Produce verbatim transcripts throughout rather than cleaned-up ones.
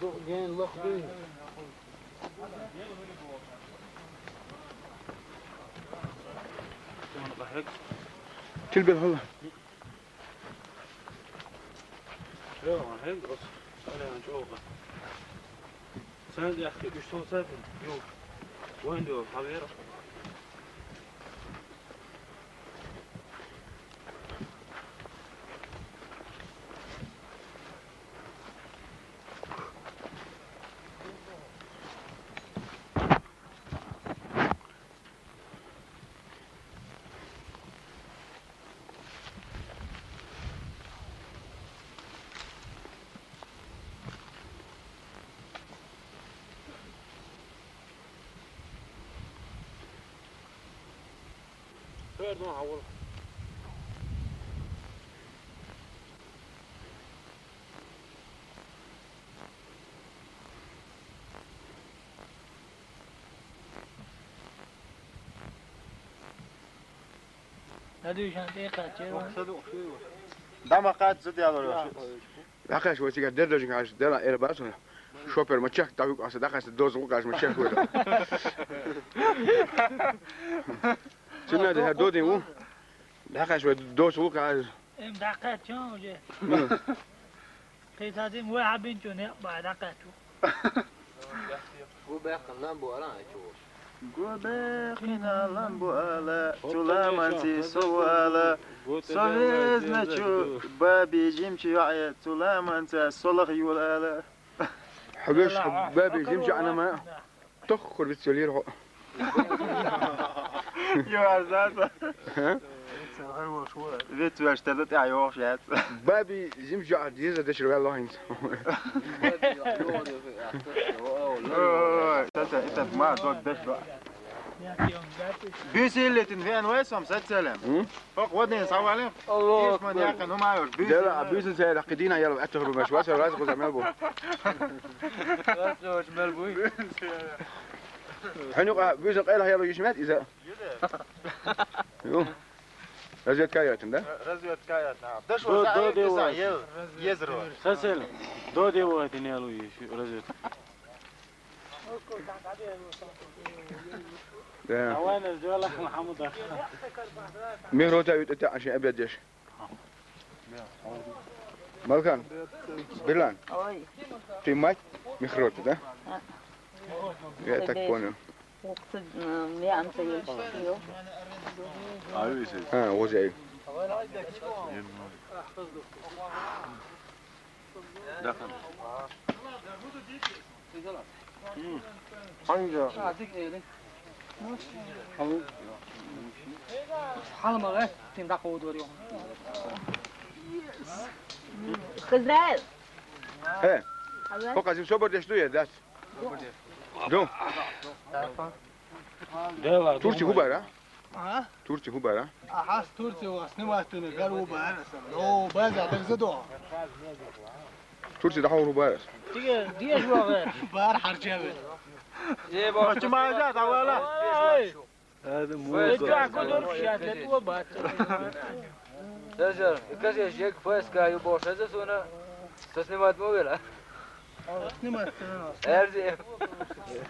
Тилбел хьала. Сан яхи уьш соцабин. Ю. Вайн ду хавера. Hör, dan hawul. Надо ещё на это. Дама кхаьчча зуда ялор йош. Дахаш вай цига дердожин хаш дела эр басун. Шопер ма чак тавик аса дахаш дозу каш ма чак вай. Сина де додин у. Дахаш вай дозу каш. Эм дахаш чон уже. Кхетадим вай хьабинчу не ба дахаш. Гу бехкан лам бу ала, ай чуваш. Гу бехкан лам бу ала, чула манци сувала. Совезна чу, баби жимчи яе, чула манца солах юлала. Хабеш баби жимчи анама. Тох хурбит сёлир хо. Ё, азат. Ха? Вет ваш тада тя ёш яц. Баби жим жа диза дешир валлахин. Ой, тата, итат ма дод деш ба. Бисиллетин вен вайсом сацалем. М? Ок, водин савалем. Аллаху акбар. Ишман якын умайор. Дела, а бисин сера кидина ял атхру меш васа раз куза мелбу. Раз куза мелбу. Хьанука бисин къайла ял ишмет иза. Ю. Разведка ятын, да? Разведка ятын. Даш до, до, де ва. Езро. Сасел. До де ва тин ял иш разведка. Да. Авана жола Мухаммад. Михрота ют это аши абядеш. Малкан. Билан. Ой. Ты мать Михрота, да? А. Я так понял. Ух ты, м, я антоним. А, вы здесь? А, вот я. Дахан. Ханга? Халмагъа тин дакъу дор ё. Хизрел. Хе. Хо къазим собар деш ду я, дас. Ду. Турци хубара? А? Турци хубара? Аха, Турци ва снимать туна гар хубара сам. Но база дерза до. Турци даха хубара. Тиге, диеш вагъа. Бар харчаве. Е, бо. Чума жа давала. Ай. Ада му. Ой, да, кудур шатлет ва бат. Сажар, каже, жек фаска ю боша за суна. Со снимать му вела. Снимать. Эрзи.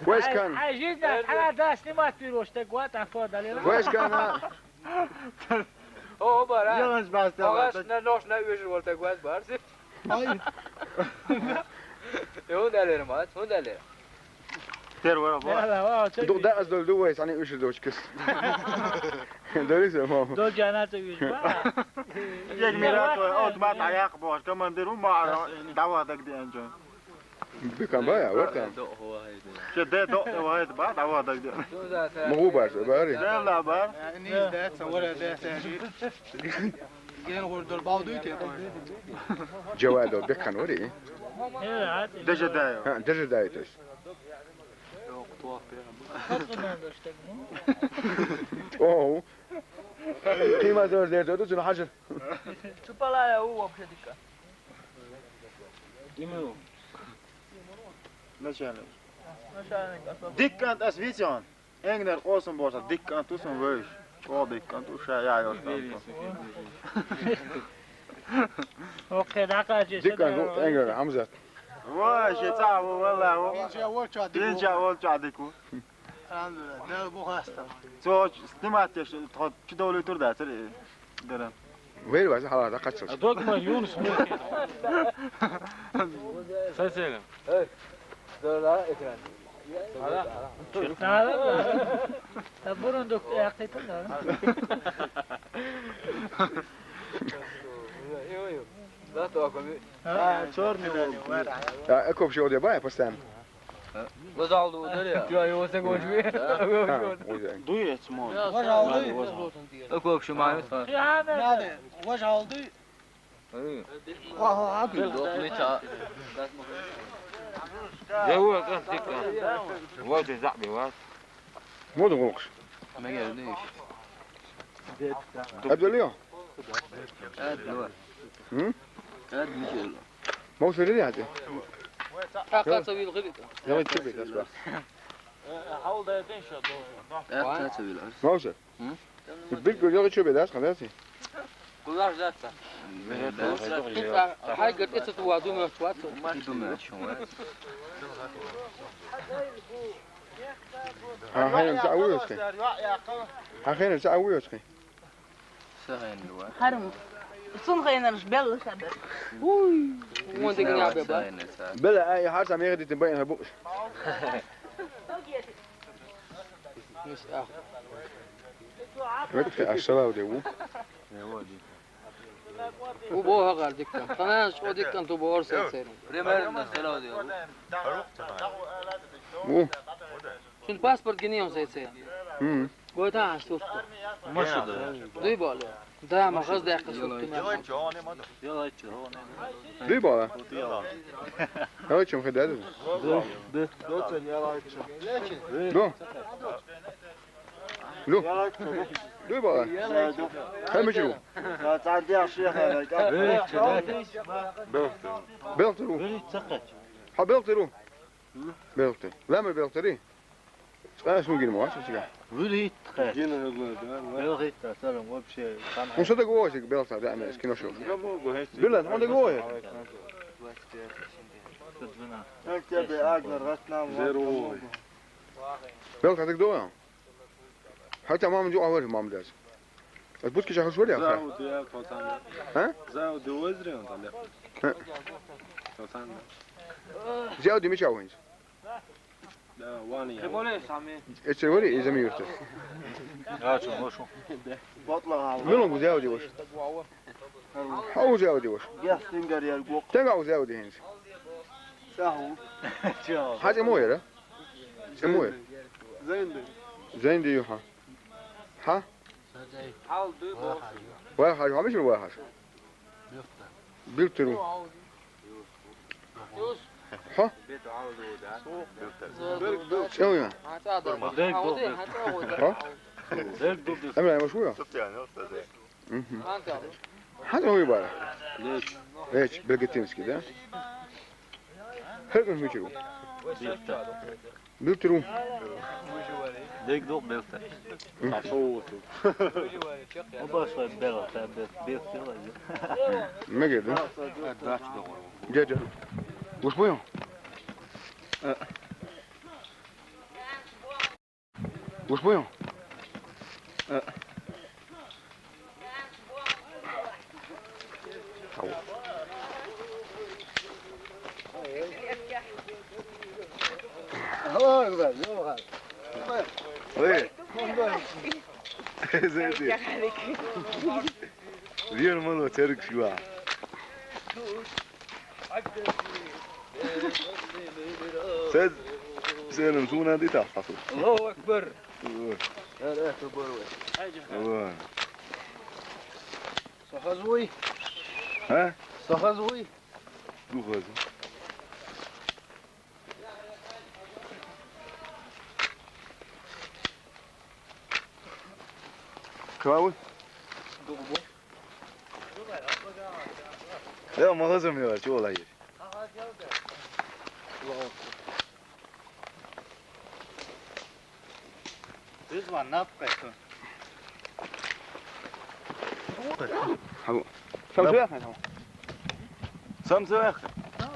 Вайскан. Ай, ай, жизнь, ана да снимать пирош, так вот, а фо далила. Вайскан. О, бара. Яланч баста. Огаш на нош на уж вол так вот, барси. Ай. Э, он далер мат, он далер. Тер вара бо. Яла, ва, чек. Ду да аз дол ду вайс, ани уж дочкис. Дорис мо. До жанат уж ба. Як мират ва, от мат аяк бош, командир у ма дава даг де анжон. Бикан бая, варта. Че де до, де вайд ба, дава даг де. Мугу бар, бари. Де ла бар. Низ де, савара де, сажи. Ген гурдур балдуй те. Жавадо бикан вари. Дежа дай. Ха, дежа дай тос. О. Кима зор дер дор, зуна хажа. Чупалая у вообще дика. Именно. Начальник. Начальник, а то... Диккан ас вицон. Энгнер къосун боса, диккан тусун веш. О, диккан туша, я, я, там. Окей, да, кажи. Диккан, энгнер, Хамзат. Вай, ши цӀа ву, валла ву. Инча ву чӀа дика ву. Инча ву чӀа дика ву. Алхьамдулиллах, Дала бу хаста. Цо снимать деш, тхо чу довлуьйтур дацара, э, дара. Вер ваза хала да кхаччалц. А дог ма Юнус ма. Сай селам. Эй, дала экран. Та бурун дук яхтайтан да. Йо, йо. Да, то, а, чёрный волк. А, э, коп шо де бай, постоянно. Вожалду, да, я? Я его согласен. А, уже. Дует, мон. Вожалду. Э, коп шо май. Надо, вожалду. Ага, ага. Дохлый та. Я его как ты как. Вот и забивать. Модун гӀуллакхаш. Мегар дийш. Хьа дуьллий хьо? Хьа дуьллий. Хм? Хьа дуьллий. Мовсар дий хьа тӀе? Хьа кхаца вил хилита. Я вот тебе сейчас. Хьа кхаца вил арс. Мовсар? Хм? Билггал йогӀи чу бедац, хьан дац? Кулаш дац. Хьай гатӀица ту ваду мехчвац. Иду мехчвац. Хьан хенара цӀа вуй оцкъи? Хьан хенара цӀа вуй оцкъи? Са хенара ва. Харам. Сун хенараш белла хабар. Уй. Вон дигна беба. Белла, ай, хьарса мегадитин байн хабуш. Мис ах. Векте, ассалам алейкум. У бохагӀар диккан. Ханаш о диккан ту бохар сецерин. Примерно салавди. У. Шун паспорт гинийон сецерин. Мм. Гойта сурту. Машуда. Дуй боле. Да, ма хаз дехка сурту ма. Дуй бола. Давай чем хедады. Ду. Ду. Ду. Лу. Дуй бала. Хай мичу. Белтиру. Хьа белтиру. Белтир. Ламар белтири. Цкъа сун гин ма вац цига. Вуьлхьитта. Гин хӀугла, да, ва. Белхьитта, салам, вообще. Ну, что ты говоришь, белта, да, мы с кино шоу. Билла, он ты говоришь. Как тебе Аглар, Ватнам, Зеру. Белта, ты кто? Хотя мама, мама даже. Ат будки чахаш вари, а? Зауди, а, Тотан. А? Зауди озри он там, да. А? Тотан. Зауди мича винс. Да, вани. Эцер вари, из ами юрта. А, чу, мошу. Батла гал. Милон гу Зауди вош. Хьа у Зауди вош. Гяс тингар яр гук. Тенга у Зауди хинс. Саху. Чо. Хьа тӀе мо яра? ТӀе мо яра? Зайнди. Зайнди юха. Хьа? Вай хьажа, хьамиш вай хьажа? Билтиру. Хьа? ЧӀевя. Хьа? Амра, машгуя? Мгм. Хьа, ой, бара. Эч, Брагатинский, да? Хэр мичиру? Билтиру. Дег дог белта. Мгм. А шо вуту? Оба шо белта, бел-, белта. Меге, да? Дядя. Уж понял? Э. Уж понял? Э. Аллаху акбар, Аллаху акбар. Ой. Зайди. Вер мало терк шуа. Сез, сеним суна ди тахасу. Аллаху акбар. Ой. Эр, эр, ту борве. Ой. Сахазуй. А? Сахазуй. Духазу. Каву? Духбу. Я магазин я, чего лаешь? This one, not question. Хау. Сам сюда, хау. Сам сюда.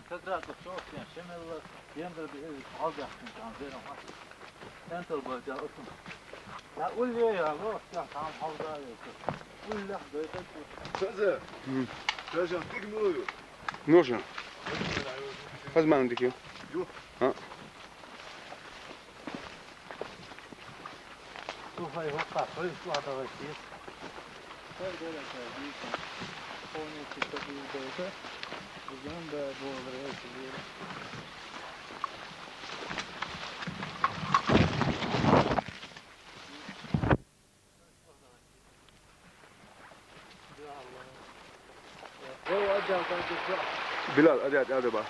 Jan, kazra to çok yan, şemella, yandır bir evi alacak insan, verin ha. Sen tol böyle otur. Ya, ulle ya, yok ya, tamam, havza yok. Ulle, böyle. Taze. Hı. Taze, dik mi oluyor? Нужно. Возьмем такие. Yok. А? Слухай, вот так, то есть ладно, вот есть. Так, да, да, да, видите. Полностью побил это. Идём, да, благодаря тебе. Bilal, hadi, hadi, hadi bak.